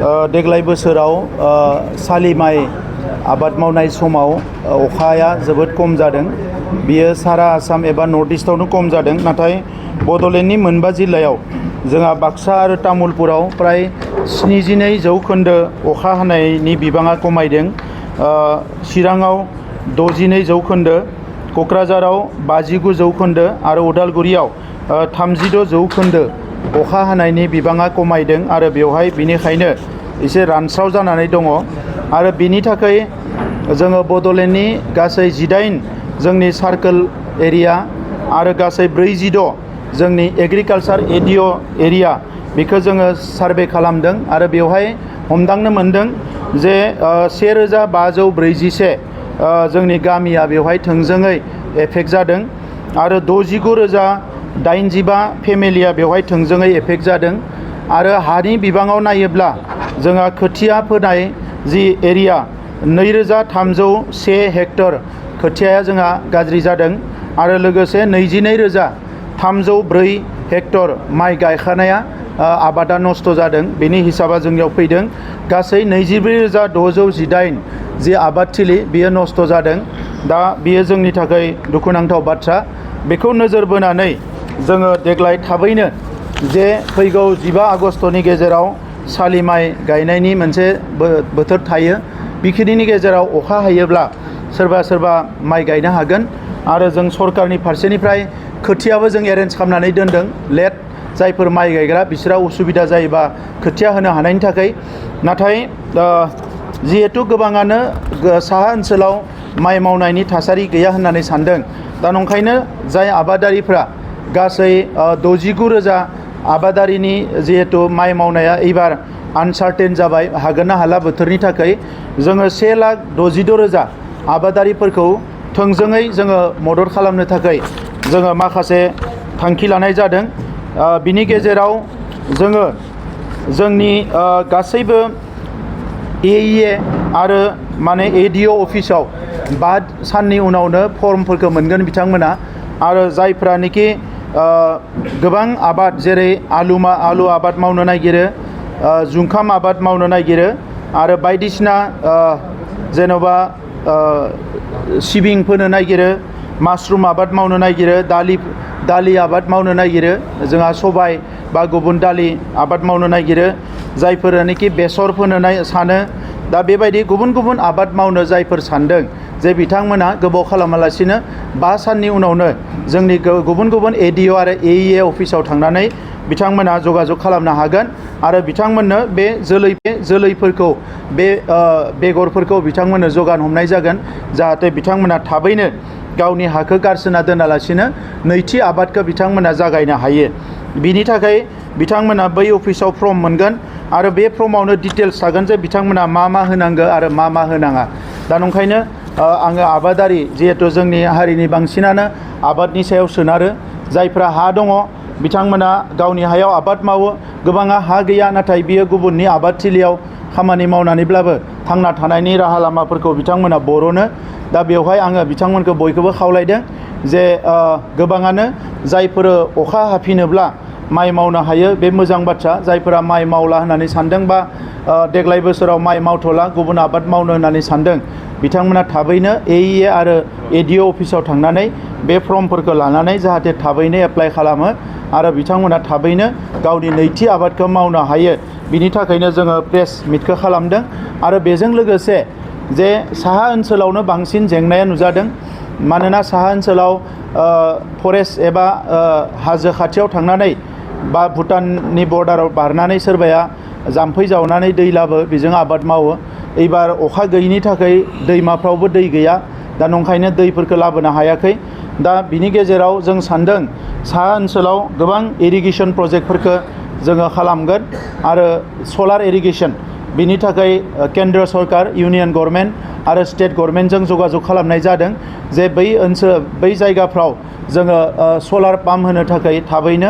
देग्लाय बोसोराव सालि माइ आबाद मावनाय समाव अखाया जोबोद खम जादों। बियो सारा आसाम एबा नर्थ इस्टआवनो खम जादों। नाथाय बड'लेण्डनि मोनबा जिल्लायाव जोंहा बाक्सा आरो तामुलपुराव प्राय 72 जौखोन्दो अखा हानायनि बिबाङा खमायदों। चिराङाव 62 जौखोन्दो, क'क्राझाराव 59 जौखोन्दो आरो उदालगुरियाव 36 जौखोन्दो अखा हानायनि बिबाङा खमायदों आरो बेवहाय बिनिखायनो एसे रानस्राव जानानै दङ। आरो बिनि थाखाय जोङो बड'लेण्डनि गासै 18 जोंनि सार्कोल एरिया आरो गासै 46 जोंनि एग्रिकालचार एरिया बेखौ जोङो सार्भे खालामदों आरो बेवहाय हमदांनो मोनदों जे 1541 जोंनि गामिया बेवहाय थोंजोङै एफेक्ट जादों आरो 69,085 फेमिलिया बेवहाय थोंजोङै एफेक्ट जादों। आरो हानि बिबाङाव नायोब्ला जोंहा खोथिया फोनाय जि एरिया 2301 हेक्टर खोथियाया जोंहा गाज्रि जादों आरो लोगोसे 22,304 हेक्टर माइ गायखानाया आबादा नस्थ' जादों। बेनि हिसाबा जोंनियाव फैदों गासै 24,618 जि आबादथिलि बियो नस्थ' जादों। दा बियो जोंनि थाखाय दुखुनांथाव बाथ्रा। बेखौ नोजोर बोनानै जोङो देग्लाय थाबैनो जे फैगौ 15 आगस्तनि गेजेराव सालि माइ गायनायनि मोनसे बोथोर थायो। बेखिनिनि गेजेराव अखा हायोब्ला सोरबा माइ गायनो हागोन आरो जों सरकारनि फारसेनिफ्राय खोथियाबो जों एरेन्ज खालामनानै दोनदों। लेट जायफोर माइ गायग्रा बिसोरा उसुबिदा जायोबा खोथिया होनो हानायनि थाखाय। नाथाय जिहेतु गोबाङानो साहा ओनसोलाव माइ मावनायनि थासारि गैया होननानै सानदों। दा नंखायनो जाय आबादारिफ्रा गासै 69,000 आबादारिनि जिहेतु माइ मावनाया एबार आनसार्टेन जाबाय, हागोन ना हाला बोथोरनि थाखाय जोङो 1,62,000 आबादारिफोरखौ थोंजोङै जोङो मदद खालामनो थाखाय जोङो माखासे थांखि लानाय जादों। बिनि गेजेराव जोङो जोंनि गासैबो AEA आरो माने ADO अफिसाव 5 साननि उनावनो फर्मफोरखौ मोनगोन बिथांमोना। आरो जायफ्रानोखि गोबां आबाद जेरै आलु आबाद मावनो नागिरो, जुंखाम आबाद मावनो नागिरो आरो बायदिसिना जेन'बा सिबिं फोनो नागिरो, मासरुम आबाद मावनो नागिरो, दालि आबाद मावनो नागिरो, जोंहा सबाय बा गुबुन दालि आबाद मावनो नागिरो, जायफोरानोखि बेसर फोनो सानो। दा बेबायदि गुबुन आबाद मावनो जायफोर सानदों जे बिथांमोना गोबाव खालामालासिनो 5 साननि उनावनो जोंनि गुबुन ADO आरो AEA अफिसाव थांनानै बिथांमोना जगाजग खालामनो हागोन आरो बिथांमोननो बे जोलैफोरखौ बेगरफोरखौ बिथांमोननो जगान हमनाय जागोन, जाहाथे बिथांमोना थाबैनो गावनि हाखौ गारसोना दोनालासिनो नैथि आबादखौ बिथांमोना जागायनो हायो। बिनि थाखाय बिथांमोना बै अफिसाव फर्म मोनगोन आरो बे फर्मावनो डिटेल्स थागोन जे बिथांमोना मा होनांगौ आरो मा होनाङा। दा नंखायनो आङो आबादारि जिहेतु जोंनि हारिनि बांसिनानो आबादनि सायाव सोनारो। जायफ्रा हा दङ बिथांमोना गावनि हायाव आबाद मावो, गोबाङा हा गैया नाथाय बियो गुबुननि आबादथिलियाव खामानि मावनानैब्लाबो थांना थानायनि राहा लामाफोरखौ बिथांमोना बरनो। दा बेवहाय आङो बिथांमोनखौ बयखौबो खावलायदों जे गोबाङानो जायफोर अखा हाफिनोब्ला माइ मावनो हायो बे मोजां बाथ्रा। जायफोरा माइ मावला होननानै सानदों बा देग्लाय बोसोराव माइ मावथ'ला गुबुन आबाद मावनो होननानै सानदों, बिथांमोना थाबैनो AEA आरो ADO अफिसाव थांनानै बे फर्मफोरखौ लानानै जाहाथे थाबैनो एप्लाइ खालामो आरो बिथांमोना थाबैनो गावनि नैथि आबादखौ मावनो हायो। बिनि थाखायनो जोङो प्रेस मिटखौ खालामदों। आरो बेजों लोगोसे जे साहा ओनसोलावनो बांसिन जेंनाया नुजादों। मानोना साहा ओनसोलाव फरेस्ट एबा हाजो खाथियाव थांनानै बा भुटाननि बर्डाराव बारनानै सोरबाया जाम्फै जावनानै दै लाबो बेजों आबाद मावो। एबार अखा गैयिनि थाखाय दैमाफ्रावबो दै गैया, दा नंखायनो दैफोरखौ लाबोनो हायाखै। दा बिनि गेजेराव जों सानदों साहा ओनसोलाव गोबां इरिगेसन प्रजेक्टफोरखौ जोङो खालामगोन आरो सलार इरिगेसन बिनि थाखाय केन्द्र सरकार, इउनियन गभर्नमेन्ट आरो स्टेट गभर्नमेन्टजों जगाजग खालामनाय जादों जे बै जायगाफ्राव जोङो सलार पाम्प होनो थाखाय थाबैनो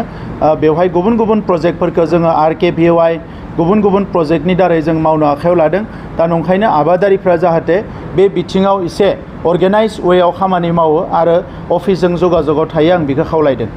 बेवहाय गुबुन प्रजेक्टफोरखौ जोङो RKVY गुबुन प्रजेक्टनि दारै जों मावनो आखायाव लादों। दा नंखायनो आबादारिफ्रा जाहाथे बे बिथिङाव एसे अर्गेनाइज वेआव खामानि मावो आरो अफिसजों जगाजगआव थायो, आं बेखौ खावलायदों।